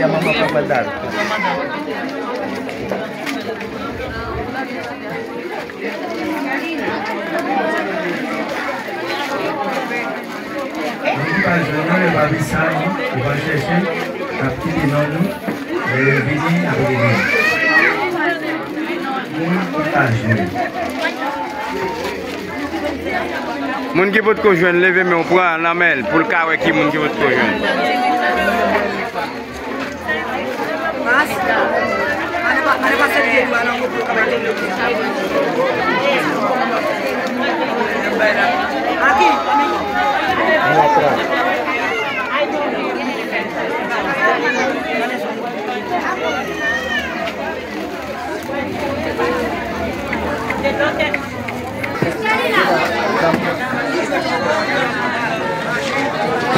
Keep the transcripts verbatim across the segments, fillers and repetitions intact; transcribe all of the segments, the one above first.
Manman pa pral dal. Moun ki pa jwenn nan, yo pa vin sa non, yo pa chèche, ap kite non nou, lè yo vini, ap rele. Moun ki pa jwenn. Moun ki potko jwenn, leve men w, pran nan men l, pou l ka wè ki moun ki potko jwenn.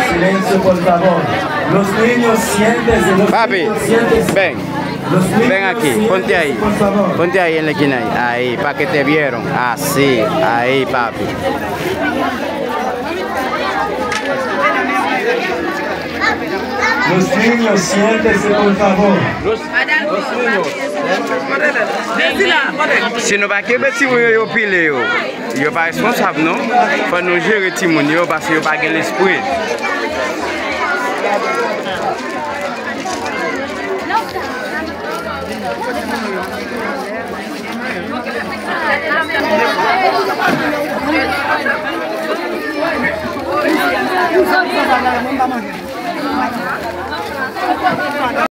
Silencio, por favor. Los niños, siéntese, los Papi, niños, siéntese. Ven. Los niños, Ven aquí, ponte ahí. Siéntese, por favor. Ponte ahí en la esquina ahí. Ahí, para que te vieron. Así, ahí, papi. Los niños, siéntese, por favor. Los, los niños. Si nou pa kenbe timoun yo, yo pile yo. Yo pa responsab non. Fò nou jere timoun yo, paske yo pa gen lespri.